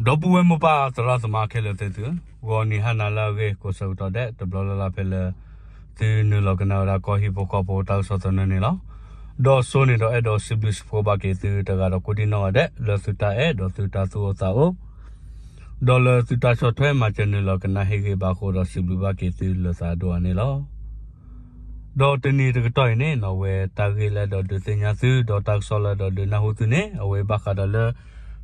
ဒီပုၢ်ဝဲၢ်မိၢ်ပၢ်သရၣ်သမါခဲလၢာ်သ့ၣ်သုဧၢ, ဂီၤနံၤဟါနၤလၢအဂ့ၤ ကိးဆၢကတီၢ်ဒဲး တဘျီလၢ်လၢ်ဖဲလၢ သုနုာ်လီၤကနၣ်ဝဲဒၣ်ကီၢ်ဟံၣ်ဖိဃီဖိတၢ်ကစီၣ်သနၢၣ်န့ၣ်လီၤ. ဒီးစိန့ၣ်ဒီးအဲၣ်ဒိးစံးဘျုးစံးဖှိၣ်ဘၣ်က့ၤသုတဂၤဒီးကိးဒံနီၢ်ဂၤဒဲး လၢသုတၢ်အဲၣ်ဒီးသုတၢ်သူၣ်အိၣ်သးအိၣ် ဒီးလၢသုတၢ်ဆီၣ်ထွဲမၤစၢၤနုာ်လီၤကနၣ်ဟ့ၣ်ဂံၢ်ဘါအဃိဒီး စံးဘျုးဘၣ်က့ၤသုလၢသးဒိၣ်အါန့ၣ်လီၤ. ဒီးတနံၤတကတီၢ်အံၤန့ၣ်နီၣ် အဝဲတၢ်ဂ့ၢ်လၢအဲၣ်ဒိးဒုးသ့ၣ်ညါသု ဒီးတၢ်ကစီၣ်လၢအဲၣ်ဒိးဒုးနၢ်ဟူသုန့ၣ် အဝဲဘၣ်ဃးဒီးလၢ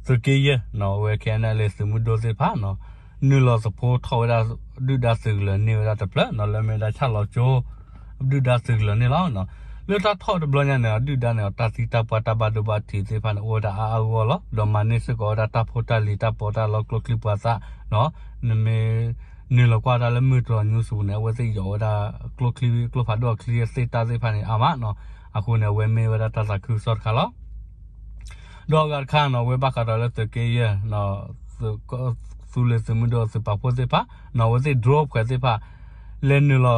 သုးက့ယဲၢ်နီၣ် အဝဲ KNLA သုးမုၢ်ဒိၣ်သ့ၣ်တဖၣ်နီၣ် နုာ်လီၤသဖှိထီၣ်ဝဲဒၣ် ဒုၣ်ဒါသုးကလၢၤန့ၢ်ဝဲဒၣ်တဖျၢၣ်နီၣ် လၢအမ့ၢ်ဝဲဒၣ်ဆၣ်လီၤကၠိ ဒုၣ်ဒါသုးကလၢၤန့ၣ်လီၤ. လၢတၢ်ထီၣ်တဘျီညါန့ၣ် ဒုၣ်ဒါန့ၣ် တၢ်သံတၢ်ပှၢ်တၢ်ဘၣ်ဒိဘၣ်ထံးသ့ၣ်တဖၣ်န့ၣ် အိၣ်ဝဲဒၣ်အါအါဂီၢ်ဂီၢ်လီၤ. ဒီးမၤန့ၢ်စ့ၢ်ကီးဝဲဒၣ်တၢ်ဖိတၢ်လံၤတၢ်ပီးတၢ်လီကျိချံမျိာ်သၣ်နီၣ် နမ့ၢ် နုာ်လီၤကွၢ်တၢ်လၢမုၢ်တြီၤ news ပူၤန့ၣ် အဝဲသ့ၣ်ယီၤဝဲဒၣ် ကျိချံ ကျိဖးဒိၣ်အချံအသ့ၣ်တၢ်သ့ၣ်တဖၣ်န့ၣ် အါမးနီၣ်. အဃိန့ၣ် အဝဲမ့ၢ်ဝဲဒၣ်တၢ်သးခုကစီၣ်တခါလီၤ. ဒီးအဂၤတခါနီၣ် အဝဲဘၣ်ဃးဒီးလၢသုးက့ယဲၢ် သုးလ့ၤသုးမုၢ်ဒိၣ်သုးပာ်ဖှိၣ်သ့ၣ်တဖၣ်နီၣ် အဝဲသ့ၣ် drone ဖှဲးသ့ၣ်တဖၣ် လဲၤနုာ်လီၤ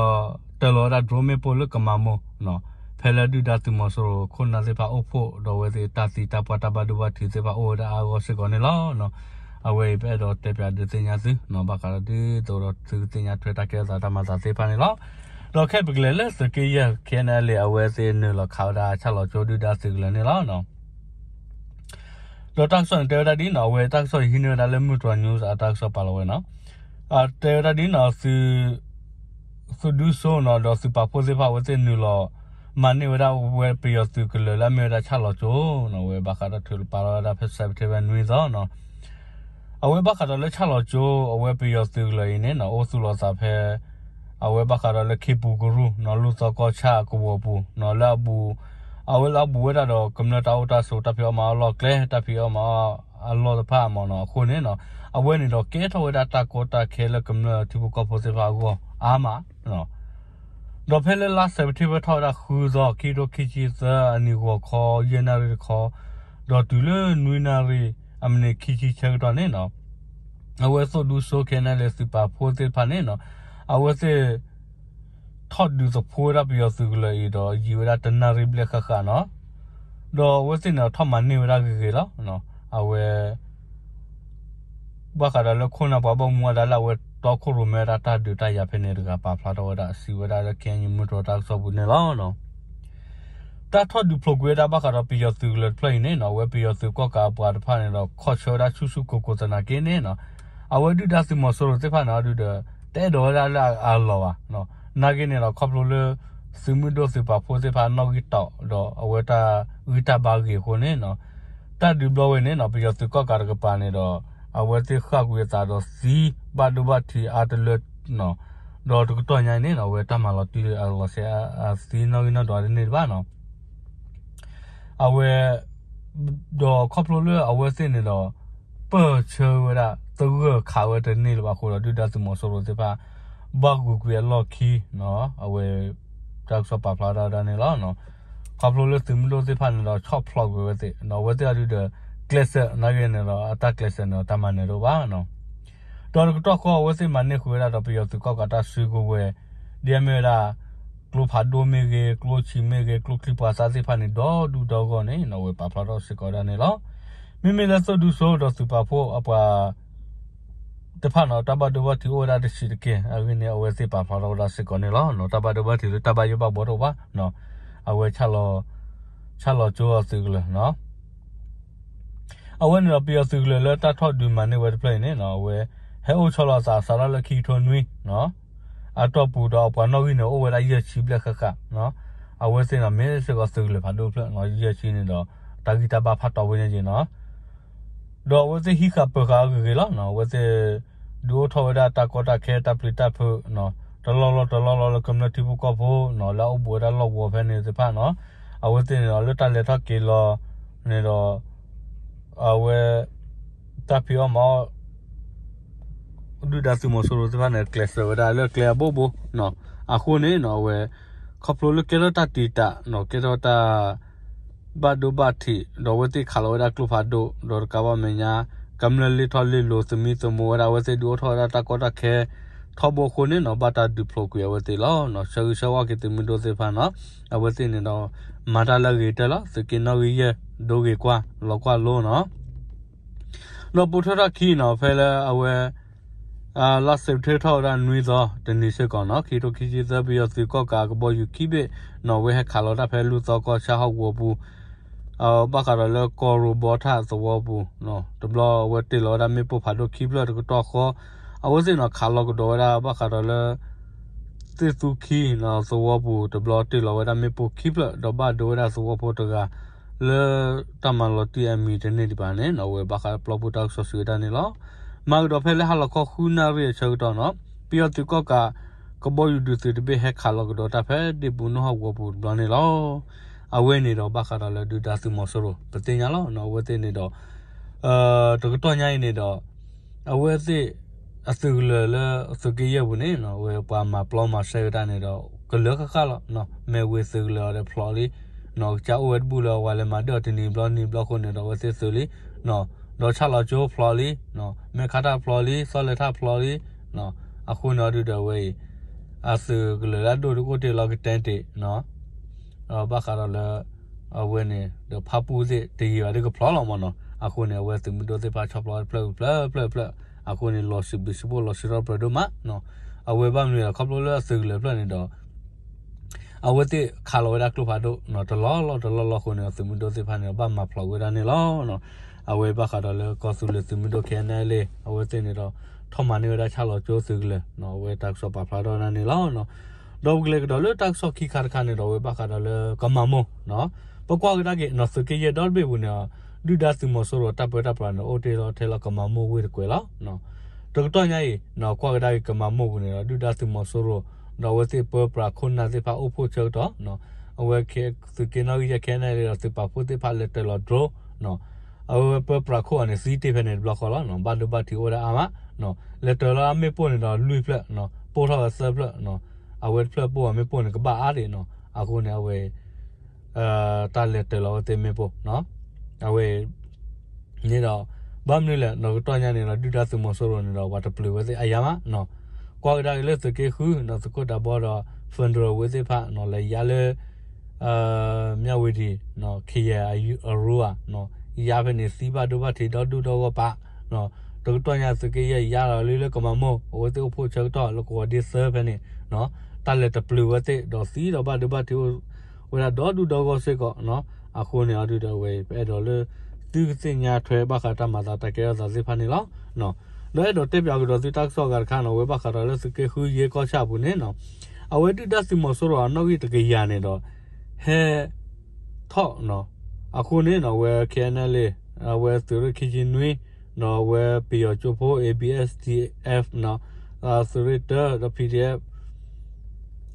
တၢၤလီၤဝဲဒၣ် drone မ့ၣ်ပိၢ်လၢကမၤမိၢ်နီၣ် ဖဲလၢဒုၣ်ဒါသုးမီၤစိရိၤခိၣ်နၢ်သ့ၣ်တဖၣ်အိၣ်ဖှိၣ် ဒီးအဝဲသ့ၣ်တၢ်သံတၢ်ပှၢ်တၢ်ဘၣ်ဒိဘၣ်ထံးသ့ၣ်တဖၣ်အိၣ်ဝဲဒၣ်အါအါဂီၢ်ဂီၢ်စ့ၢ်ကီးန့ၣ်လီၤ. အဝဲအံၤပအဲၣ်ဒိးတဲပၠးဒုးသ့ၣ်ညါသုနီၣ် ဘၣ်ဃးဒီးဒ်သိးဒီးသုကသ့ၣ်ညါထွဲတၢ်ကဲထီၣ်သးတၢ်မၤသးသ့ၣ်တဖၣ်န့ၣ်လီၤ. ဒီးခဲအံၤပကလဲၤလၢသုးက့ယဲၢ် KNLA အဝဲသ့ၣ်နုာ်လီၤခးဝဲဒၣ်ဆၣ်လီၤကၠိဒုၣ်ဒါသုးကလၢၤန့ၣ်လီၤ. ဒီးတၢ်ကစီၣ်န့ၣ်တဲဝဲဒၣ်ဒ်နီၣ် အဝဲတၢ်ကစီၣ်ယဟံးန့ၢ်ဝဲဒၣ်လၢမုၢ်တြီၤ news အတၢ်ကစီၣ်ပာ်လီၤဝဲနီၣ် တဲဝဲဒၣ်ဒ်နီၣ် သုးဒူစိနီၣ် ဒီးသုးပာ်ဖှိၣ်သ့ၣ်တဖၣ် အဝဲသ့ၣ်နုာ်လီၤ မၤန့ၢ်ဝဲဒၣ်ဝဲပယီၤသုးကလၢၤလၢအမ့ၢ်ဝဲဒၣ်ဆၣ်လီၤကၠိနီၣ် အဝဲဘၣ်ဃးဒီးထုးပာ်လီၤဝဲဒၣ်ဖဲ September နွံသီနီၣ် အဝဲဘၣ်ဃးဒီးလၢဆၣ်လီၤကၠိ အဝဲပယီၤသုးကလၢၤအံၤန့ၣ်နီၣ် အိၣ်သူၣ်လီၤသးဖဲ အဝဲဘၣ်ဃးဒီးလၢခ့ပူၤကရူၢ်နီၣ် လူၢ်သီကီၢ်ဆၣ်အကဝီၤပူၤနီၣ် လၢအဘူး အဝဲလၢအဘူးဝဲဒၣ်ဒီးကမျၢၢ်တၢ်အိၣ်တၢ်ဆိး တၢ်ဖံးအီၣ်မၤအီၣ်အလီၢ်ကျဲ တၢ်ဖံးအီၣ်မၤအီၣ်အလီၢ်တဖၣ်မ့ၢ်နီၣ် အဃိန့ၣ်နီၣ် အဝဲန့ၣ်ဒီးကဲထီၣ်ဝဲဒၣ်တၢ်ကီတၢ်ခဲလၢကမျၢၢ်ထံဖိကီၢ်ဖိသ့ၣ်တဖၣ်အဂီၢ်အါမး ဒီးဖဲလၢလါ September ထီၣ်ဝဲဒၣ်ဃုသီ ခံကထိခံဆံသၢအနံၤဂီၤခီ ယဲၢ်နၣ်ရံၣ်တခီ ဒီးတုၤလၢနွံနၣ်ရံၣ်အမံးနံးခံဆံဆၢကတီၢ်န့ၣ်နီၣ် အဝဲသုးဒူစိ KNLA သုးပာ်ဖှိၣ်သ့ၣ်တဖၣ်န့ၣ်နီၣ် အဝဲသ့ၣ် ထီၣ်ဒုးသဖှိဝဲဒၣ်ပယီၤသုးကလၢၤအံၤဒီး ယံာ်ဝဲဒၣ်တနၣ်ရံၣ်ဘျဲၣ်ဃၣ်ဃၣ်နီၣ် ဒီးအဝဲသ့ၣ်န့ၣ်ဒီးထီၣ်မၤန့ၢ်ဝဲဒၣ်ဂ့ၤဂ့ၤလီၤ. အဝဲ ဘၣ်ဃးဒီးလၢခိၣ်နၢ်ပှၤဘၣ်မူဘၣ်ဒါလၢအဝဲတီခိၣ်ရိၣ်မဲဝဲဒၣ်တၢ်ဒုးတၢ်ယၤဖဲန့ၣ်တဂၤပာ်ဖျါထီၣ်ဝဲဒၣ် စံးဝဲဒၣ်လၢ KNU မုၢ်တြီၤတၢ်ကစီၣ်ပူၤန့ၣ်လီၤ. တၢ်ထီၣ်ဒုးဖျိးကွံာ်ဝဲဒၣ်ဘၣ်ဃးဒီးပယီၤသုးကလၢၤတဖျၢၣ်အံၤန့ၣ်နီၣ် အဝဲပယီၤသုးကီၣ်ကးအပှၤတဖၣ်န့ၣ်ဒီး ခီဆၢဝဲဒၣ်ဆူၣ်ဆူၣ်ကိၤကိၤသနာ်က့န့ၣ်နီၣ် အဝဲဒုၣ်ဒါသုးမီၤစိရိၤသ့ၣ်တဖၣ်န့ၣ်ဒီး တအဲၣ်ဒိးဝဲဒၣ်လၢအလီၢ်ဘၣ်. နာ်က့န့ၣ်ဒီး ခီဖျိလၢ သုးမုၢ်ဒိၣ်သုးပာ်ဖှိၣ်သ့ၣ်တဖၣ်နီၣ်ဂံၢ်တီာ်ဒီး အဝဲတၢ်ဂံၢ်တၢ်ဘါဂ့ၤအဃိန့ၣ်နီၣ် တၢ်ဒုးဘျီဝဲန့ၣ်နီၣ် ပယီၤသုးကီၣ်ကးတကပၤန့ၣ်ဒီး အဝဲသ့ၣ်ဃၣ်ကွံာ်အသးဒီးသံဘၣ်ဒိဘၣ်ထံးအါတလၢနီၣ် ဒီးတကတီၢ်ညါအံၤန့ၣ်နီၣ် အဝဲတၢ်မၤလီၤတံၢ်အလီၤဆဲးအသံနီၣ်ဂံၢ်နီၣ်ဒွးတန့ၢ်တဘၣ်နီၣ် အဝဲ ဒီးခီဖျိလၢအဝဲသ့ၣ်န့ၣ်ဒီး ပၢၢ်ဆၢဝဲဒၣ် သဂၢၢ်ခးဝဲတန့ၢ်လၢၤဘၣ်အဃိဒီး ဒုၣ်ဒါသုးမီၤစိရိၤသ့ၣ်တဖၣ် ဘၣ်ဂုာ်ကွံာ်အလီၢ်ခံနီၣ် အဝဲ တၢ်ကစီၣ်ပာ်ဖျါဒၣ်ဝဲဒၣ်န့ၣ်လီၤ. ခီဖျိလၢသုးမုၢ်ဒိၣ်သ့ၣ်တဖၣ်န့ၣ်ဒီး ဆီၣ်ဖျိးကွံာ်အဝဲသ့ၣ် ဒီးအဝဲသ့ၣ်အဒုဒီး ကျဲးစၢးနာ်က့န့ၣ်ဒီး အတၢ်ကျဲးစၢးန့ၣ်ဒီး တၢ်မၤနၢၤတအိၣ်ဘၣ်နီၣ် ဒီးတကတီၢ်ဃီအဝဲသ့ၣ်မၤန့ၢ်ဃုာ်ဝဲဒၣ်ဒီးပယီၤသုးကီၣ်ကးတၢ်စုကဝဲၤ ဒ်အမ့ၢ်ဝဲဒၣ် ကျိဖးဒိၣ်မ့ၢ်ဂ့ၤ ကျိဆံးမ့ၢ်ဂ့ၤ ကျိချံမျိာ်သၣ်သ့ၣ်တဖၣ်န့ၣ် ဒီဒူၣ်ဒီဂီၢ်န့ၣ် အဝဲပာ်ဖျါထီၣ်စ့ၢ်ကီးဝဲဒၣ်န့ၣ်လီၤ. မ့မ့ၢ်လၢသုးဒူစိဒီးသုးပာ်ဖှိၣ်အပှၤ တဖၣ်န့ၣ် တၢ်ဘၣ်ဒိဘၣ်ထံးအိၣ်ဝဲဒၣ်တဆံးတက့ၢ် အဂ့ၢ်န့ၣ် အဝဲသ့ၣ်ပာ်ဖျါထီၣ်ဝဲဒၣ်စ့ၢ်ကီးန့ၣ်လီၤ. တၢ်ဘၣ်ဒိဘၣ်ထံးလၢတၢ်ဘၣ်ယိၣ်ဘၣ်ဘှီတအိၣ်ဘၣ် အဝဲ ဆၣ်လီၤကၠိအသုးကလၢၤ အဝဲန့ၣ်ဒီး ပယီၤသုးကလၢၤလၢတၢ်ထီၣ်ဒုးမၤန့ၢ်ဝဲတဖျၢၣ်အံၤန့ၣ် အဝဲ ဟဲအိၣ်ဆီလီၤအသးစးထီၣ်လၢခံကထိနွံ အတီၢ်ပူၤဒီးအပှၤနီၣ်ဂံၢ်န့ၣ် အိၣ်ဝဲဒၣ်ယဲၢ်ဆံဘျဲၣ်ဃၣ်ဃၣ် အဝဲသ့ၣ်န့ၣ်မ့ၢ်စ့ၢ်ကီးသုးကလၢၤဖးဒိၣ်တဖျၢၣ် ယဲၢ်ဆံန့ၣ်ဒီး တၢ်ဂံၢ်တၢ်ဘါဖးတီဝဲန့ၣ်က့ၤနီၣ် ဒီးအဝဲသ့ၣ်ဟံးဃာ်ပၢၤဃာ်အဂ့ၤဂ့ၤလီၤ. အဝဲသ့ၣ် ဒုးအိၣ်ထီၣ်ဝဲဒၣ်တၢ်ကီတၢ်ခဲတၢ်ပျံၤတၢ်ဖုး တလီၢ်လီၢ်တလီၢ်လီၢ်လၢကမျၢၢ်ထံဖိကီၢ်ဖိနီၣ် လၢအအိၣ်ဘူးဝဲဒၣ်လီၢ်ကဝီၤဖဲန့ၣ်သ့ၣ်တဖၣ်နီၣ် အဝဲသ့ၣ်န့ၣ်ဒီးလၢတၢ်လဲၤထီၣ်က့ၤလီၤန့ၣ်ဒီး အဝဲ တၢ်ဖံးအီၣ်မၤအီၣ် ဒုၣ်ဒါသုးမီၤစိရိၤသ့ၣ်တဖၣ်န့ၣ် ကျဲးစၢးဝဲဒၣ်လၢကျဲအဘိဘိ အဃိန့ၣ်နီၣ် အဝဲ ခီဖျိလၢကဲထီၣ်တၢ်တံာ်တာ်နီၣ် ကဲထီၣ်တၢ် ဘၣ်ဒိဘၣ်ထံး ဒီးအဝဲသ့ၣ်ခးလီၤဝဲဒၣ်ကျိဖးဒိၣ် ဒီးတကးဘၣ်မဲာ်ညါ ကမျၢၢ်လ့ၣ်ထီၣ်လ့ၣ်လိၤ သမံသမိးဝဲဒၣ် အဝဲသ့ၣ်ဒုးအိၣ်ထီၣ်ဝဲဒၣ်တၢ်ကီတၢ်ခဲ ထီဘိအဃိန့ၣ်နီၣ် ဘၣ်တၢ်ဒုးဖျိးကွံာ်အဝဲသ့ၣ်လီၤ. ဆၢဂ့ၤဆၢဝါက့ၤသုးမုၢ်ဒိၣ်သ့ၣ်တဖၣ်နီၣ် အဝဲသ့ၣ်န့ၣ်ဒီး မၤတၢ်လၢအဂ့ၤကတၢၢ်လီၤ. သုးက့နီၣ်ဂံၢ်ယဲၢ် ဒိဂ့ၤကွၢ် လီၤကွၢ်လိနီၣ် ဒီးပိာ်ထွဲထီၣ်ခံနီၤ ဖဲလၢအဝဲ လါစဲးပထ့ထီၣ်ဝဲဒၣ်နွံသီတနံၤစ့ၢ်ကီးနီၤ ခံထိခံဆံသၢ ပယီၤသုးကီၣ်ကးကဘီယူၤခံဘ့ၣ်နီၤ အဝဲဟဲခးလီၤတၢ်ဖဲလူၢ်သီကီၢ်ဆၣ်ဟီၣ်ကဝီၤပူၤ ဘၣ်ဃးဒီးလၢကီၢ်ရိဘီထၣ်သဝီပူၤ တဘျီအဝဲတ့ၢ်လီၤဝဲဒၣ်မ့ၣ်ပိၢ်ဖးဒိၣ်ခံဖျၢၣ်တကတီၢ်ဃီ အဝဲသ့ၣ်နီၤ ခးလီၤကဒီးဝဲဒၣ်ဘၣ်ဃးဒီးလၢ သ့ၣ်သူခံနီၤ သဝီပူၤတဘျီတ့ၢ်လီၤဝဲဒၣ်မ့ၣ်ပိၢ်ခံဖျၢၣ် ဒီးဘၣ်ဒိဝဲဒၣ်သဝီဖိတဂၤ လၢတၢ်မၤလီၤတံၢ်အမံၤတန့ၢ်ဒံးဘၣ်န့ၣ်နီၤ အဝဲဘၣ်ဃးပျီပူၤတၢ်ကစီၣ်စံးဝဲဒၣ်န့ၣ်လီၤ. မၤကဒီးဖဲလၢဟါလီၤခီဃုနၣ်ရံၣ်အဆၢကတီၢ်နီၤ ပယီၤသုးကီၣ်ကး ကဘီယူၤဒုးသုးတဘ့ၣ်ဟဲခးလီၤကဒီးတၢ်ဖဲဒ့ၣ်ပူၤနိၣ်ဟီၣ်ကဝီၤပူၤတဘျီန့ၣ်လီၤ. အဝဲန့ၣ်ဒီးဘၣ်ဃးဒီးလၢဒုၣ်ဒါသုးမီၤစိရိၤ ပသ့ၣ်ညါလီၤနီၤ အဝဲသ့ၣ်န့ၣ်ဒီး တကတီၢ်ညါအံၤန့ၣ်ဒီး အဝဲသ့ၣ် အသုးကလၢၤလၢသုးက့ယဲၢ်ပူၤန့ၣ် အဝဲပှၤမၤပျီမၤရှဲဝဲဒၣ်န့ၣ်ဒီး ကလၢၤဃၣ်ဃၣ်လီၤ. မ့ၢ်ဝ့ၢ်သုးကလၢၤအီၤဒီးဖျိးလံ, ကစၢ်အိၣ်ဝဲတဘူၣ်လၢအဝဲလဲၤမၤဒၢၣ်အီၤတနံၤဘျီနံၤဘျီအဃိန့ၣ်ဒီး အဝဲသ့ၣ်သုးလံ, ဒီးဆၣ်လီၤကၠိဖျိးလံ, မဲၣ်ခါထၣ်ဖျိးလံ, သီလဲၤထၣ်ဖျိးလံ, အဃိန့ၣ်အီၤဒုးဒီးအဝဲအံၤ အသုးကလၢၤလၢအဒိၣ်တအိၣ်တ့ၢ်လီၤကတဲတ့ၢ် ဘၣ်ဃးဒီးလၢ အဝဲန့ၣ်ဒီးဖၣ်ပူၣ်သ့ၣ်တယံာ်ဘၣ်ဒ်ကဖျိးလီၤမ့ၢ်နီၤ. အဃိန့ၣ် အဝဲသုးမုၢ်ဒိၣ်သ့ၣ်တဖၣ်ဆီၣ်ဖျိးတဖျၢၣ်တဖျၢၣ်တဖျၢၣ်တဖျၢၣ်, အဃိန့ၣ် လီၤစံးဘျုးစံးဖှိၣ်လီၤစံးထီၣ်ပတြၢၤဒိၣ်မး. အဝဲဘၣ်မနုၤလဲၣ် ခီဖျိလၢအသုးကလၢၤဖျၢၣ်န့ၣ်ဒီး အဝဲသ့ၣ်ခးလီၤဝဲဒၣ်ကျိဖးဒိၣ် တလီၢ်လီၢ်တလီၢ်လီၢ်အဃိန့ၣ် သုးမုၢ်ဒိၣ်သ့ၣ်တဖၣ်န့ၣ် ဘၣ်မၤဖျိးဝဲဒၣ်န့ၣ်လီၤ. အဝဲဘၣ်ဃးဒီးလၢကီၢ်သူလ့ၤသုးမုၢ်ဒိၣ် ခဲအံၤန့ၣ်လံ အဝဲသ့ၣ်န့ၣ်ဒီး ထီၣ်မၤန့ၢ်ဝဲဒၣ်ဆၣ်လီၤကၠိသုးကလၢၤ အဝဲတၢ်ကစီၣ်ပာ်ဖျါထီၣ်ဝဲဒၣ်န့ၣ်လီၤ. ဒီးပကလဲၤကဒီးလၢတၢ်ကစီၣ်ခံခါတခါန့ၣ်ဒီး အဝဲဘၣ်ဃးဒီးလၢကမၤမိၢ် ပကွၢ်ကဒါက့ၤ သုးက့ယဲၢ်ဒီတဘ့ၣ်ပူၤန့ၣ် ဒုၣ်ဒါသုးမီၤစိရိၤတၢ်ပၢတၢ်ပြးန့ၣ် အိၣ်တ့ၢ်လီၤထဲလၢကမၤမိၢ်ဝ့ၢ်တကွဲးလီၤ. တကတီၢ်ညါအံၤ ကွၢ်ကဒါက့ၤကမၤမိၢ်ပူၤန့ၣ်ဒီး ဒုၣ်ဒါသုးမီၤစိရိၤ ဒီးအဝဲသ့ၣ်ပၢပြးခိၣ်နၢ်သ့ၣ်တဖၣ်အိၣ်ဖှိၣ်ဆၢကတီၢ် အဝဲသုးက့နီၣ်ဂံၢ်ယဲၢ် ခဲအံၤန့ၣ်လံဒီးသုးပာ်ဖှိၣ်သ့ၣ်တဖၣ်လဲၤတၢၤလီၤ drone အဝဲပၢပြးခိၣ်အီၤန့ၣ် သံတ့ၢ်ဖဲန့ၣ်တဘျီဃီလီၤ. ဘၣ်ဒိဘၣ်ထံးအိၣ်ဝဲဒၣ်အါမး လဲၤတၢၤလီၤမ့ၣ်ပိၢ်န့ၣ်ဒီးလွံၢ်ဖျၢၣ် ပိၢ်ထီၣ်ဝဲသၢဖျၢၣ် အဝဲတဖျၢၣ်ပိၢ်အီၤမ့ၣ်ပိၢ်န့ၣ် ကဘၣ်အါဒံးနီၤ. အဃိန့ၣ် အဝဲ တၢ်လဲၤတၢၤလီၤဝဲသ့ၣ်မ့ၣ်ပိၢ် အဝဲ န့ၣ်ဒီး ဘၣ်မနုၤလဲၣ် နီၢ်ကတီၢ်ညါန့ၣ်ဒီး ဒုၣ်ဒါသုးမီၤစိရိၤန့ၣ်ဒီး ပှၤတပျုာ်ဝဲသ့ၣ်အါယါမး ကွၢ်ကဒါက့ၤလၢသုးက့ဃု ဒီးသုးခိၣ်ဒးဘီဒီး federal ဝဲသ့ၣ်တဖၣ် လဲၤယါလၢ မၠၣ်ဝတံၤ ခယဲၣ်အရူဧါ ယါဖဲန့ၣ် သံဘၣ်ဒိဘၣ်ထံးဒီဒူၣ်ဒီဂီၢ်ပာ် တကတီၢ်ညါသုးက့ယဲၢ်ယါလီၤလံလၢကမၤမိၢ် အဝဲသ့ၣ်အိၣ်ဖှိၣ်ဆၢကတီၢ်လၢကဝီၤဒ့သၢဖဲန့ၣ် တၢ်လဲၤတပျုာ်ဝဲသ့ၣ် ဒီးသံဒီးဘၣ်ဒိဘၣ်ထံးအိၣ်ဝဲဒၣ်ဒီဒူၣ်ဒီဂီၢ်စ့ၢ်ကီး အဃိန့ၣ်အီၤဒုးဒီးအဝဲ ပအဲၣ်ဒိးလၢ သုကသ့ၣ်ညါထွဲဘၣ်ဃးတၢ်မၤသးတၢ်ကဲထီၣ်သးသ့ၣ်တဖၣ်န့ၣ်လီၤ. ဒီးအဲၣ်ဒိးတဲပၠးကဒီးသုတၢ်ကစီၣ်အဂၤတခါနီၤ အဝဲဘၣ်ဃးဒီးလၢသုးက့ဃုယဲၢ်ကီၢ်ဆၣ်အပူၤန့ၣ်နီၤ အဝဲဒုၣ်ဒါသုးမီၤစိရိၤအနီၣ်ဂံၢ်တကယၤန့ၣ်ဒီး ဟဲ ထီၣ်နီၤ အဃိန့ၣ်နီၤ အဝဲ ခဲအံၤန့ၣ်လံ အဝဲသုးရ့ၣ်ခံဆံနွံ ဒီးအဝဲပယီၤကၠိဖိ A B S D F နီၤ သုးရ့ၣ်တၢ ဒီး P D F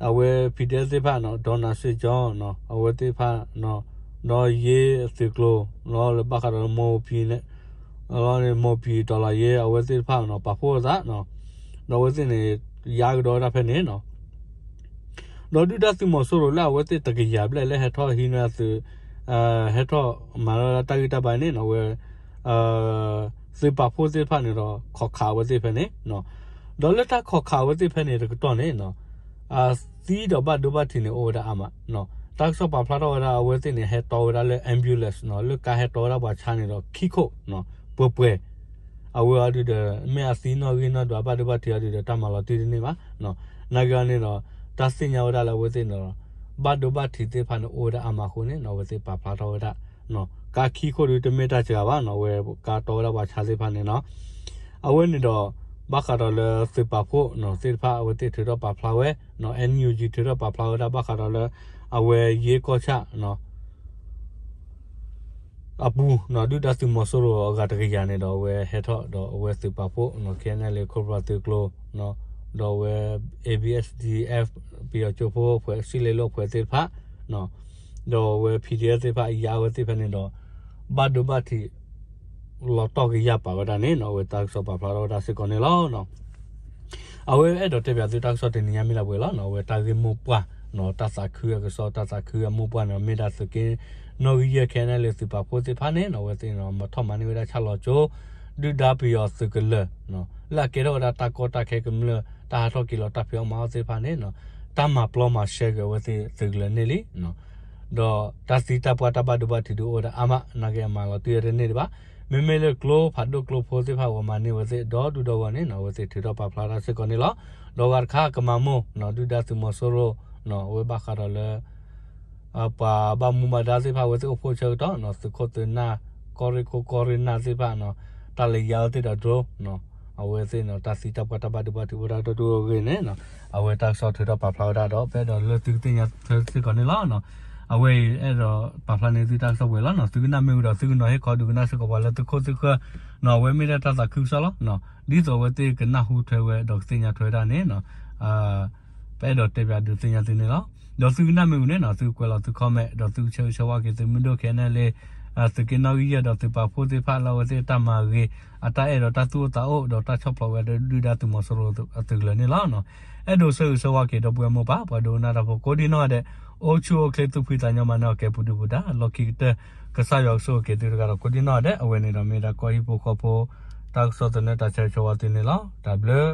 အဝဲ P D F သ့ၣ်တဖၣ်နီၤ ဒီးနၤစ့ၣ်ကၠီနီၤ အဝဲသ့ၣ်တဖၣ်နီၤ ဒီးယ့အသုးကျိၤ လၢဘၣ်ဃးဒီးမိၢ်ပံၤန့ၣ် လၢမိၢ်ပံၤတီၤလီၤယ့ အဝဲသ့ၣ်တဖၣ်နီၤ ပာ်ဖှိၣ်အသးနီၤ ဒီးအဝဲသ့ၣ်န့ၣ် ယါကဒီးဝဲဒၣ်ဖဲန့ၣ်နီၤ ဒီးဒုၣ်ဒါသုးမီၤစိရိၤလၢအဝဲသ့ၣ်တကယၤဘျဲၣ်လၢဟဲထီၣ်ဟံးန့ၢ်သုး ဟဲထီၣ်မၤလီၤတၢ်ဂံၢ်တၢ်ဘါန့ၣ်နီၤ အဝဲ သုးပာ်ဖှိၣ်သ့ၣ်တဖၣ်န့ၣ်ဒီး ခိးခးအဝဲသ့ၣ်ဖဲန့ၣ် ဒီးလၢတၢ်ခိးခးအဝဲသ့ၣ်ဖဲန့ၣ်တကတီၢ်န့ၣ် သံဒီးဘၣ်ဒိဘၣ်ထံးန့ၣ်အိၣ်ဝဲဒၣ်အါမး တၢ်ကစီၣ်ပာ်ဖျါထီၣ်ဝဲဒၣ်အဝဲသ့ၣ်န့ၣ် ဟဲတီဝဲဒၣ်လၢ ambulance နီၤ လၢကါဟဲတီဝဲဒၣ်ပှၤဆါန့ၣ်ဒီးခံခိၣ် ပှဲၤပှဲၤ အဝဲအီၤဒုးဒီး မ့ၢ်အသံနီၣ်ဂံၢ်နီၣ်ဒွးဘၣ်ဒိဘၣ်ထံးအီၤဒုးဒီး တၢ်မၤလီၤတံၢ်တန့ၢ်ဘၣ် နာ်က့အီၤန့ၣ်ဒီး တၢ်သ့ၣ်ညါဝဲဒၣ်လၢအဝဲသ့ၣ်န့ၣ်ဒီး ဘၣ်ဒိဘၣ်ထံးသ့ၣ်တဖၣ်န့ၣ်အိၣ်ဝဲဒၣ်အါမးအဃိန့ၣ် အဝဲသ့ၣ်ပာ်ဖျါထီၣ်ဝဲဒၣ် ကါခံခိၣ်ဒုးတမ့ၢ်တၢ်စှၤဘၣ်နီၤ အဝဲကါတီဝဲဒၣ်ပှၤဆါသ့ၣ်တဖၣ်န့ၣ်နီၤ အဝဲန့ၣ်ဒီး ဘၣ်ဃးဒီးလၢသုးပာ်ဖှိၣ်သ့ၣ်တဖၣ် အဝဲသ့ၣ်ထုးထီၣ်ပာ်ဖျါဝဲ NUG ထုးထီၣ်ပာ်ဖျါဝဲဒၣ်ဘၣ်ဃးဒီးလၢ အဝဲယ့ကီၢ်ဆၣ် အပူၤ ဒုၣ်ဒါသုးမီၤစိရိၤအဂၤတကယၤန့ၣ်ဒီး အဝဲဟဲထီၣ်ဒီးအဝဲသုးပာ်ဖှိၣ် ခဲအံၤန့ၣ်လံ ခိၣ်ပြၢသုးကျိၤ ဒီးအဝဲ A B S D F ပယီၤကၠိဖိ ဖှဲးစံလ့လိၣ်ဖှဲးသ့ၣ်တဖၣ် ဒီးအဝဲ P D F သ့ၣ်တဖၣ်အယါဝဲသ့ၣ်ဖဲန့ၣ်ဒီး ဘၣ်ဒိဘၣ်ထံး လီၤတီၢ်ကယၢ်ပာ်ဝဲဒၣ်န့ၣ်နီၤ အဝဲတၢ်ကစီၣ်ပာ်ဖျါထီၣ်ဝဲဒၣ်စ့ၢ်ကီးန့ၣ်လီၤ. အဝဲအဲၣ်ဒိးတဲပၠးသုတၢ်ကစီၣ်တနံၤညါမ့ၢ်ဒၣ်ပှဲၤလီၤ. အဝဲတၢ်ဂ့ၢ်မိၢ်ပှၢ် တၢ်သးခုအကစီၣ် တၢ်သးခုအမိၢ်ပှၢ်န့ၣ် မ့ၢ်ဒၣ်သုးက့နီၣ်ဂံၢ်ယဲၢ် ခဲအံၤန့ၣ်လံ သုးပာ်ဖှိၣ်သ့ၣ်တဖၣ်န့ၣ်နီၤ အဝဲသ့ၣ်မၤထီၣ်မၤန့ၢ်ဝဲဒၣ်ဆၣ်လီၤကၠိ ဒုၣ်ဒါပယီၤသုးကလၢၤ လၢအကဲထီၣ်ဝဲဒၣ်တၢ်ကီတၢ်ခဲကမျၢၢ် တၢ်ဟးထီၣ်က့ၤလီၤတၢ်ဖံးအီၣ်မၤအီၣ်သ့ၣ်တဖၣ်န့ၣ် တၢ်မၤပျီမၤရှဲက့ၤအဝဲသ့ၣ်သုးကလၢၤန့ၣ်လံ. ဒီးတၢ်သံတၢ်ပှၢ်တၢ်ဘၣ်ဒိဘၣ်ထံးဒုးအိၣ်ဝဲဒၣ်အါမး နာ်က့အမၤလီၤတံၢ်ဝဲတန့ၢ်ဒံးဘၣ် မ့မ့ၢ်လၢကျိဖးဒိၣ်ကျိဖိသ့ၣ်တဖၣ် ပှၤမၤန့ၢ်ဝဲသ့ၣ်ဒီဒူၣ်ဒီဂီၢ်န့ၣ်နီၤ အဝဲသ့ၣ်ထုးထီၣ်ပာ်ဖျါတၢ်စ့ၢ်ကီးန့ၣ်လီၤ. ဒီးဂၤတခါကမၤမိၢ်နီၤ ဒုၣ်ဒါသုးမီၤစိရိၤနီၤ အဝဲဘၣ်ဃးဒီးလၢ ပှၤဘၣ်မူဘၣ်ဒါသ့ၣ်တဖၣ် အဝဲသ့ၣ်အိၣ်ဖှိၣ်ဆၢကတီၢ်နီၤ သုးခိၣ်သုးနၢ် ကီၢ်ရ့ၣ်ခိၣ်ကီၢ်ရ့ၣ်နၢ်သ့ၣ်တဖၣ်နီၤ တၢ်လဲၤယါအဝဲသ့ၣ်ဒီး drone နီၤ အဝဲသ့ၣ်နီၤ တၢ်သံတၢ်ပှၢ်တၢ်ဘၣ်ဒိဘၣ်ထံးအိၣ်ဒၣ်ဒီဒူၣ်အဂ့ၢ်န့ၣ်နီၤ အဝဲတၢ်ကစီၣ်ထုးထီၣ်ပာ်ဖျါဝဲဒၣ်ဒီး ပအဲၣ်ဒိးလၢသုကသ့ၣ်ညါထွဲစ့ၢ်ကီးန့ၣ်လီၤ. အဝဲအံၤအဲၣ်ဒိးပာ်ဖျါန့ၢ်သုတၢ်ကစီၣ်ပှဲၤလီၤနီၤ သုကနၣ်မ့ၢ်ဝံၤဒီး သုကနီၤဟ့ၣ်ခီဒုးကနၣ်စ့ၢ်ကီးပှၤလၢသုးခိၣ်သုးဃၢၤနီၤ အဝဲမ့ၢ်ဒၣ်တၢ်သးခုကစီၣ်လီၤ. ဒ်သိးအဝဲသ့ၣ်ကနၢ်ဟူထွဲဝဲဒီးကသ့ၣ်ညါထွဲဝဲဒၣ်န့ၣ်နီၤ ပအဲၣ်ဒိးတဲပၠးဒုးသ့ၣ်ညါသုန့ၣ်လီၤ. ဒီးသုကနၣ်မ့ၢ်ဝံၤန့ၣ်နီၤ သုကကွဲးလီၤသု comment ဒီးသုကဆၢဂ့ၤဆၢဝါက့ၤသုးမုၢ်ဒိၣ် ခဲအံၤန့ၣ်လၢ သုးက့နီၣ်ဂံၢ်ယဲၢ်ဒီးသုးပာ်ဖှိၣ်သ့ၣ်တဖၣ်လၢအဝဲသ့ၣ်အတၢ်မၤဂ့ၤ အတၢ်အဲၣ်ဒီးတၢ်သူၣ်အိၣ်သးအိၣ် ဒီးတၢ်ဆီၣ်ဖျိးဝဲဒၣ်ဒုၣ်ဒါသုးမီၤစိရိၤအသုးကလၢၤန့ၣ်လီၤ. အဲၣ်ဒိးဆၢဂ့ၤဆၢဝါက့ၤဒီပုၢ်ဝဲၢ်မိၢ်ပၢ် ပှၤဒိကနၣ်တၢ်ဖိကိးဒံနီၢ်ဂၤဒဲး အိၣ်ဆူၣ်အိၣ်ချ့သူၣ်ဖှံသးညီမၤနၢၤအီၤကဲပူၤဒုၣ်ပူၤဒါ လီၢ်ခံကတၢၢ် ကစၢ်ယွၤကဆိၣ်ဂ့ၤက့ၤသုတဂၤဒီးကိးဒံနီၢ်ဂၤဒဲး အဝဲန့ၣ်ဒီးမ့ၢ်ဒၣ်ကီၢ်ဟံၣ်ဖိဃီဖိ တၢ်ကစီၣ်သနၢၣ်တၢ်ဆၢဂ့ၤဆၢဝါသုန့ၣ်လီၤ. တၢ်ဘျုး